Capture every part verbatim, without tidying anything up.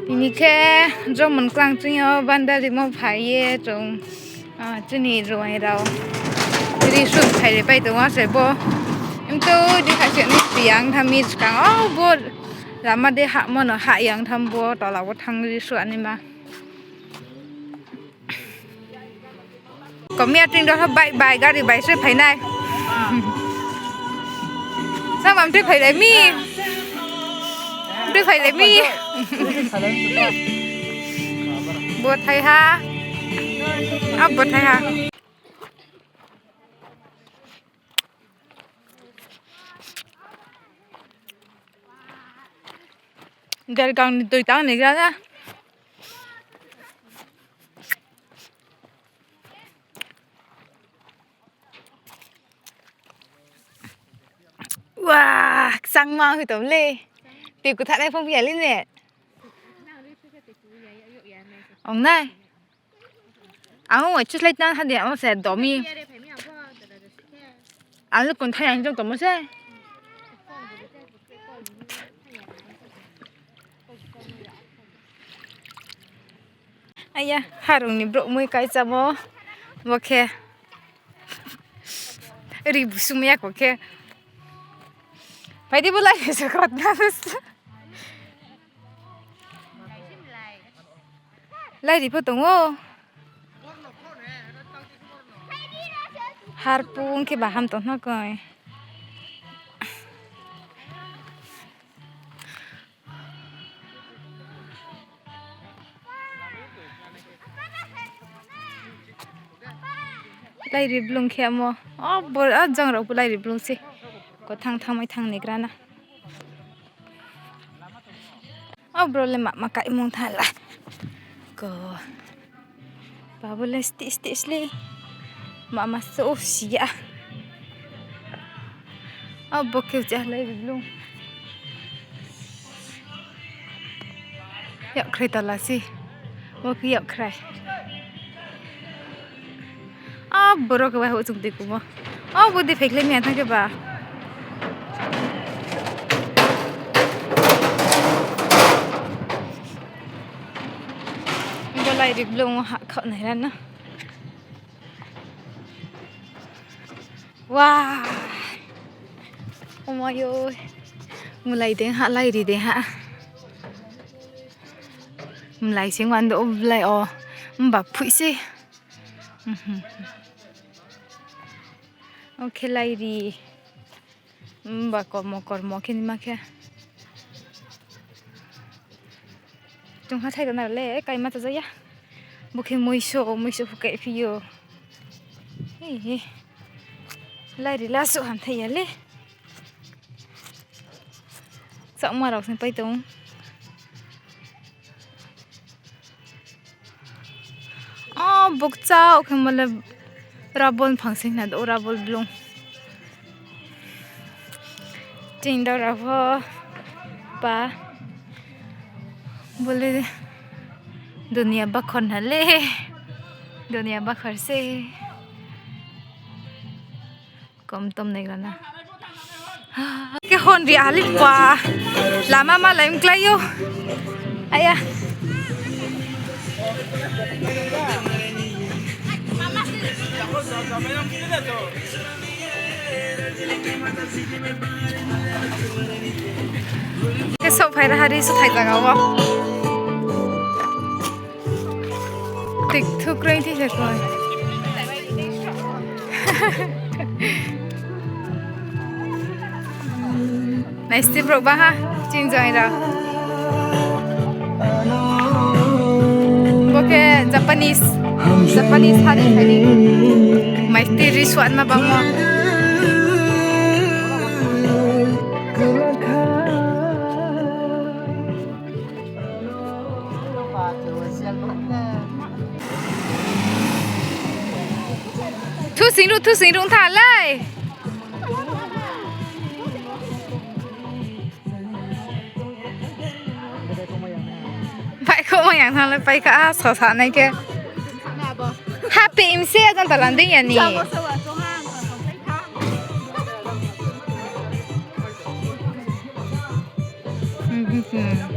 Tini khe Jomon klang ching yo banda rimo phai ye chung, ah, chini ruai rao ri sung phai ri pai tong ou se bo. Mto di kha se ni yang tham mi skang ou bo lama de hahmo no hah yang tham bo tola wo thang ri su ani ma. Komia tring do bai bai gari bai se phai nai. Samam tui phai lai mi. Tui phai lai mi. Bo thai ha. Abo thai ha. Dergang ni tui tang ni gra na. Wah, kchangma hoi tong le. Tui kuthanai phung phi ya le ne. Ong nai. Ang ong chuslai tang ha de, ang se domi. Ang le kun thai ang jong tongmo se. Aya, harung ni brouh mui kaisa mo. Bo khe. Ri busung ya ko khe. Phai di bo lai se kot na. Lairi pho tong ou. Harpung khe baham tong no koi. Lairi blung khe mo. O bo, o jang rao bo lairi blung se. Ko thang thang mai thang ni gra na. O bro le mama kaimung tha la. Ko. Babo le sti sti sli. Mama so si ya. O bo khe ja lai blung. Yak khrai tala si. Bo khe yak khrai. A, borok khe waiha o chung tui kumo. O, bo di phaikhlai mia thang khe ba. Bo lairi blung ha khaoh nai ra na. Wa. Omo yo. Mlai dei ha, lairi dei ha. Mlai sing wando o blai o. Mba phui se. Mhm. O khe lairi. Mba kormo, kormo khe nima khe. Chung ha thai tana le, kaima ta jaya. Bo khe muiso, muiso pho kaiphi yo. He, he. Lairi laso ham thai ya le. Chakma rao sing pai tong. O, bukcha, o khe mo le rabol phang sing na do, rabol blung. Ching do rabo pa. Bo le dunia bakhor na le. Dunia bakhor se. Kom tom nai gana. Khe hon ri ali pa. Lama ma lai mklai yo. Aya. Khe sok phai ra hari so thai jaga wo. Tik thuk roi thi se koi. Nai step rok ba ha, ching jai ra. Bo khe Japanese, Japanese hari hari. Mai step ri suat ma bang mo. Thu sing ruh, thu sing ruh tha lai. Pai kho ma yang tha lai, pai kha, a, so sa nai khe. Hape im se, a, jan ta lan ding ya ni. Hmm, hmm, hmm.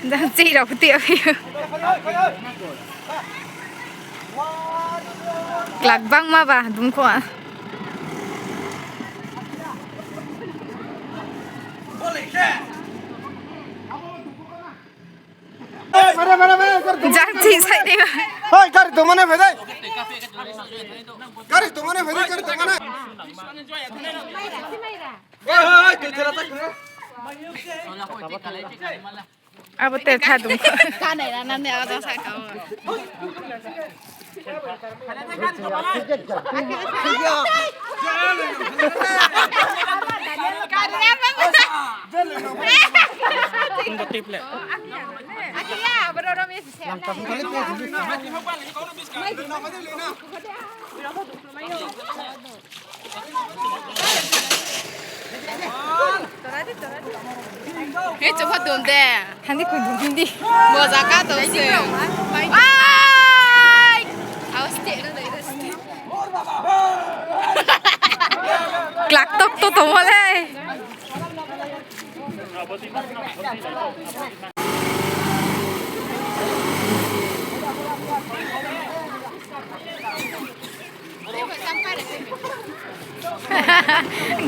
Jang chih rao kti ya phi. Klak bangma ba dungkho a. Jang chih sai ni ba. Hoi, gari tongmani phai dai. Gari tongmani phai dai, gari tongmani. Hoi, hoi, hoi, tui thela tak. Abo te tha dungkho. Kanai rana ne ada sa ka. He, chupha dum de. Hani koi dum hindi. Moja ka to se. Ai! Awas te na dai. Klak tok to tongmo le.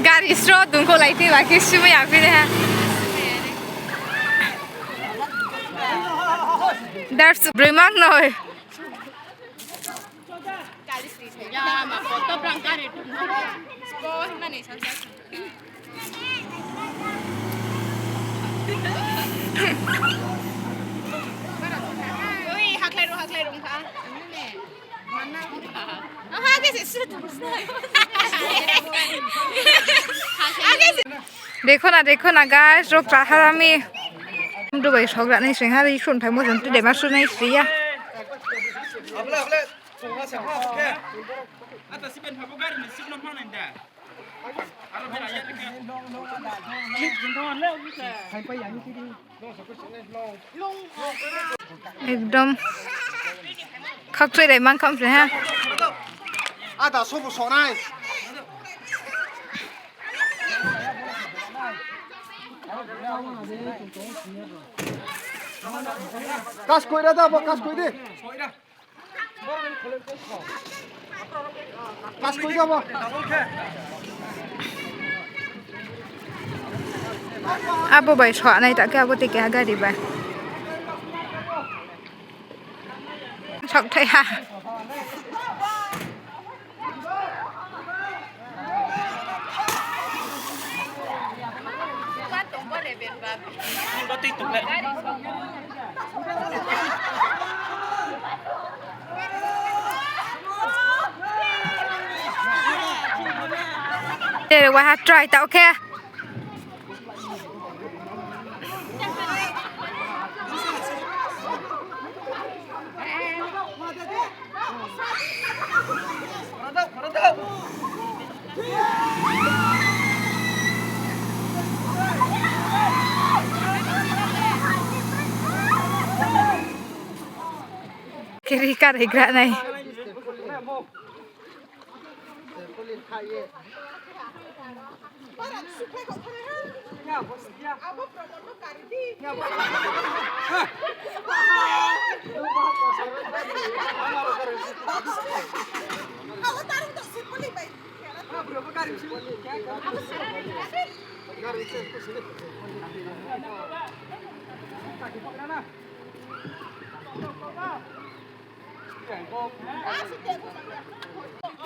Gari sro dungkho lai phi ba khe sumai ya phi de ha. Dars broi mang noi. Ui, haklai rung, haklai rung kha. Aha, ke se su tu. Dekho na, dekho na, guys, rok praharami. Dubai sokra nai sing ha, isun phai mo jang tu de ma su nai si ya. Ekdom khakchoi dai mang kham se ha. Ada sobo sonai. Kas koi ra da, bo kas koi de. Abo bai soanai ta khe abo te keha gari bai. Sok thai ha. Tere waha try tau khe. Kiri kar higra nai.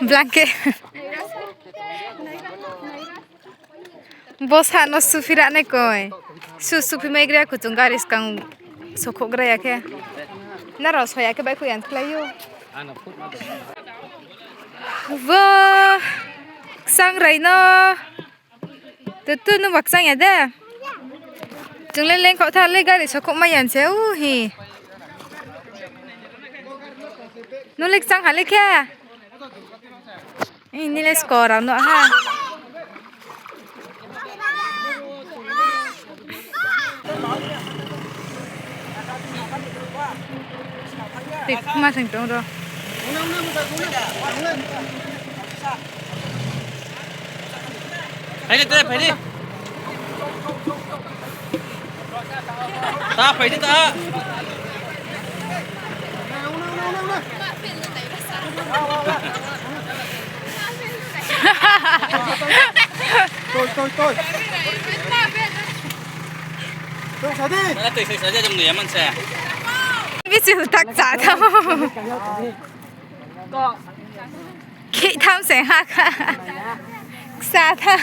Blanket. Bo sa no suphi ra nai koi. Su suphi mai gra kuchung gari skang sokhouh gra ya khe. Nrao soya khe baihkhouh ya thlai ou. Bo kchang rai no. Tutu nung ba kchang ya de. Chung le lengkhaoh tha le gari sokhouh mai ya se u hi. Nung le kchang ha le khe. Ini le score rao no ha. Tik ma sing tong ro. Phai di, phai di. Ta phai di ta. Toi, toi, toi. Toi sa di. Mana toi, toi sa di, jom ni ya man se. Bisi utak sa tau. Khe tham se ha kha. Sa tha.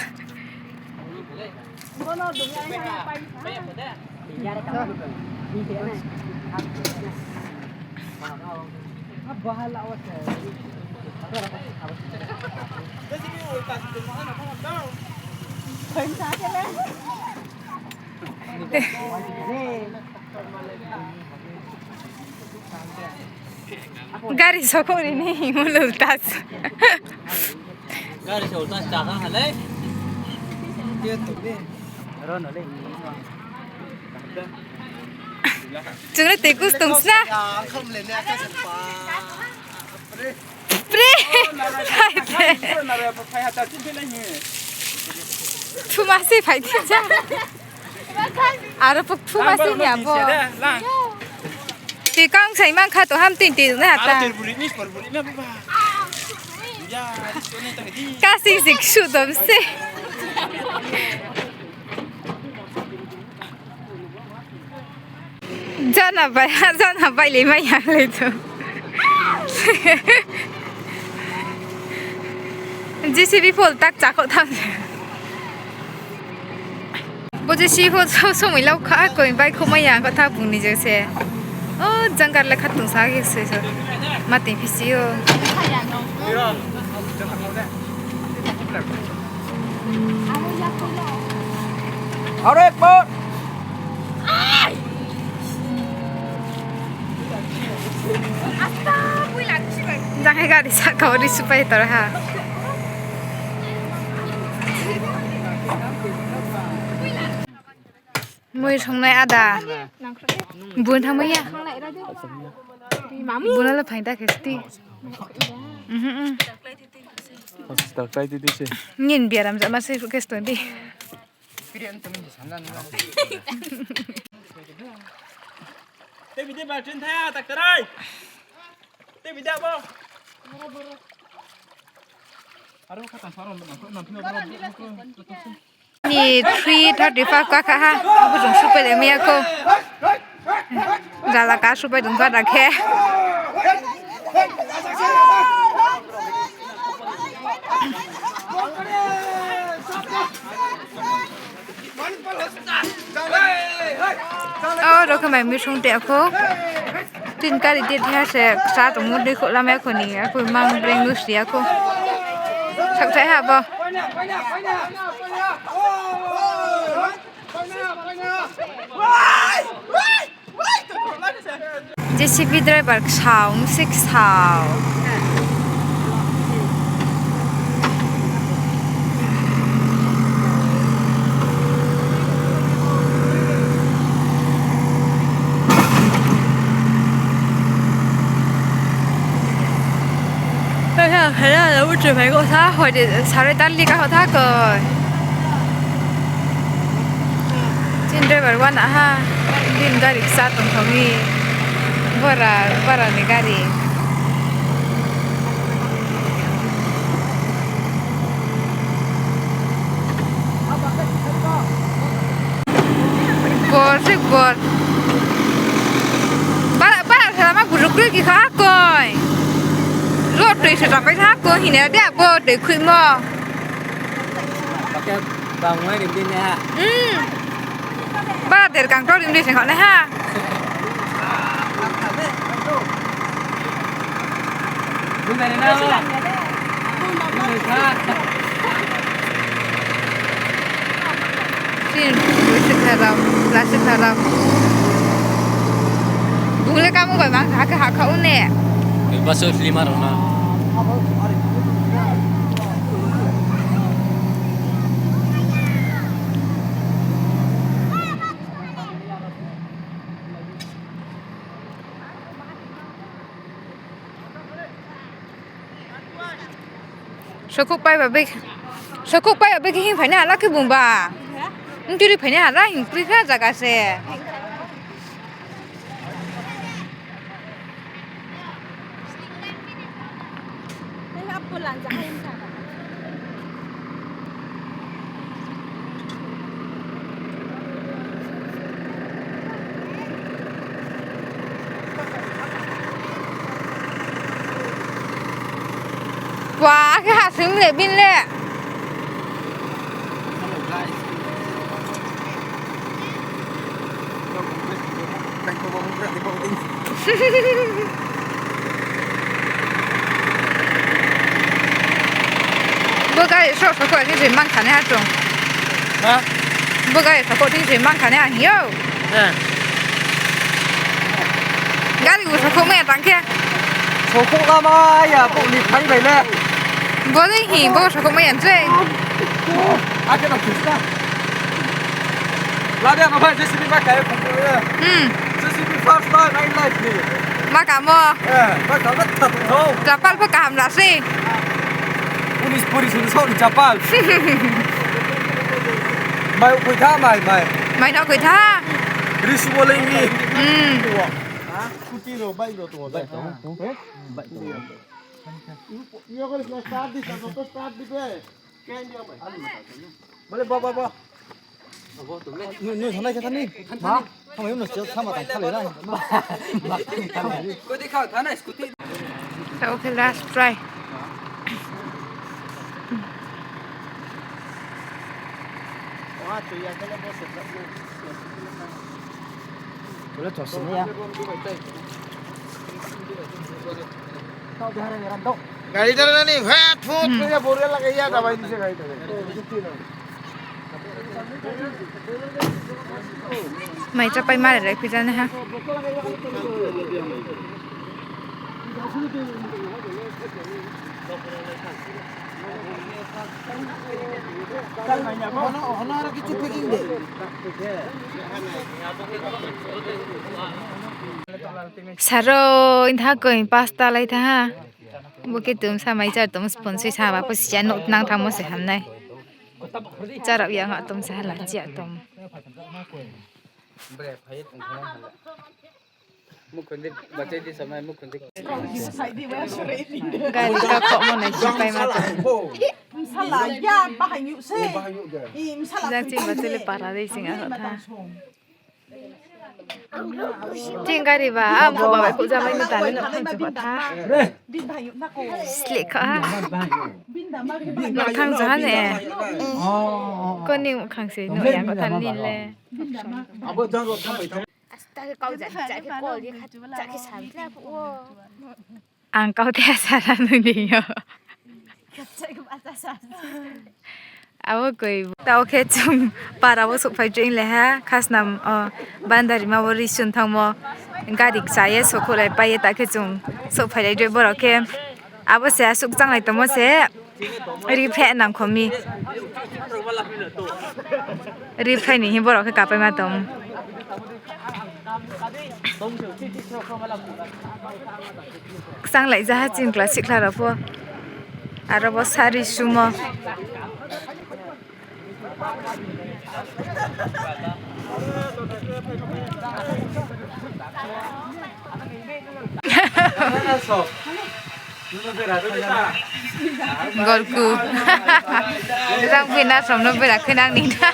Gari sokhouh ri ni hingmo le ulta se. Gari se ulta se chakha ha le. Chung le tei kus tong sna. Pre. Thuma se phai di ja. Aro puk thuma se ni abo. Ti kang sai mang kha to ham tin ti na ta. Kasi sik su dom se. Jana bai, jana bai le mai ya le to. J C B pho ulta chakho tham. Bo J C B pho so, somoi lau kha, koi bai khomai ya kho tha bung ni je se. O, jangkar le kha tong sa ke se so. Ma tei phi si o. Aro ek bar. Jang hai gari saka o ri supai tor ha. Mui songnai ada. Bun thamai ya. Bun le phaing da khe sti. Nini biaram jama se khe sto di. Tebi de ba chin tha, tak terai. Tebi de bo. Aro kha ta saro na ko na phi na. Ni three thirty five ka kha ha. Abo jong supai le maya ko. Jala ka supai dong ka da khe. O, ro khe mai misung te akho. Tin kari dit ha se ksa tongmo dei kho lamai kho ni, akho mang breng nus ri akho. Sakthai ha bo. J C B driver ksao, mse ksao. Khe, khe, uchu phai kho sa, hoi de, sarai tan li ka ho tha koi. Chini driver wana ha, bini gari ksa tongthao mi, bora, bora ni gari. Bor se bor. Bara, bara se lama guruk guruk ki kha koi. Ro tui se rapai tha koi hina de abo tui khuimo. Bang mai rim din ha. Hmm. Bara der kang to rim din se kha na ha. Bung dari na. Bung dari na. Sin, plastic haram, plastic haram. Bung le kamu bai mang hakha hakha une. Baso lima rona. Sokhouh pai ba be, sokhouh pai ba be khe hing phainai hala khe bung ba. Ntiri phainai hala hing pri kha zaga se. Wa, akhe ha sing le bin le. Bo gari sok sok khe se mang kha nai ha chung. Ha? Bo gari sok khe se mang kha nai ha hing yo. Eh. Gari bo sok khe mai ya tang khe. Sok khe la mai ya, bo ni phai bai le. Bo dei hi, bo sok khe mai ya je. Ake no kisa. Labia no bai, J C B ma kaya phung ko ya. Hmm. J C B first time in life ni. Ma kamo. Eh, ma kamo ta tho. Chapal pho kaham la se. Police, police ni sok ni chapal. Mai koi tha, mai, mai. Mai no koi tha. Risu boleng ni. Hmm. Scooty ro, bike ro to, bike to. Eh? Bike to. Iyo ko start di, to start di be. Bole, bo, bo, bo. Nung, nung thanai khe thani. Ma? Thanai nung sel sama tang thale na. Koi di kha, thanai scooty. Sa, okay, last try. Bole, chosini ya. Gari dara nani, phat, phut, hmm, khe boria lagai ya, dabai ni se gari dara. Mai chapai mare rai phi jani ha. Hono, hono aro kichu packing de. Saro, intha koi pasta lai tha ha. Bo khe tum sa mai char tum sponsor sa ba pho siya nouh nang thangmo se hamnai. Charap ya nga tum sa hala chiya tum. Gari ka khokmo nai si pai ma tong. Msala ya bahai nyuh se. I msala jang ching ba tele para dei sing a tha. Ching gari ba, a bo ba bai khuh ja bai ni tale no khang se ba tha. Sleh kha ha. No khang ja ne. Koni khang se no ya ko tha ni le. Asta khe kau ja, ja khe kol ye kha, ja khe sa ja phu wo. Ang kau the sara nung di yo. Abo koi. Tao khe chung para wo souhphai jing le ha, khasnam, o, Bandarima wo ri sun thangmo, gari kcha ye souhkhouhlai pai ye ta khe chung souhphai lai joi borok khe. Abo se asuh kchanglai tongmo se. Ri phe nang kho mi. Ri phai ni hi borok khe kapai ma tong. Kchang lai ja ha chini class six kla rao pho. Aro bo sari sumo. Gorku. Rang phi na som no bera khe nang ni na.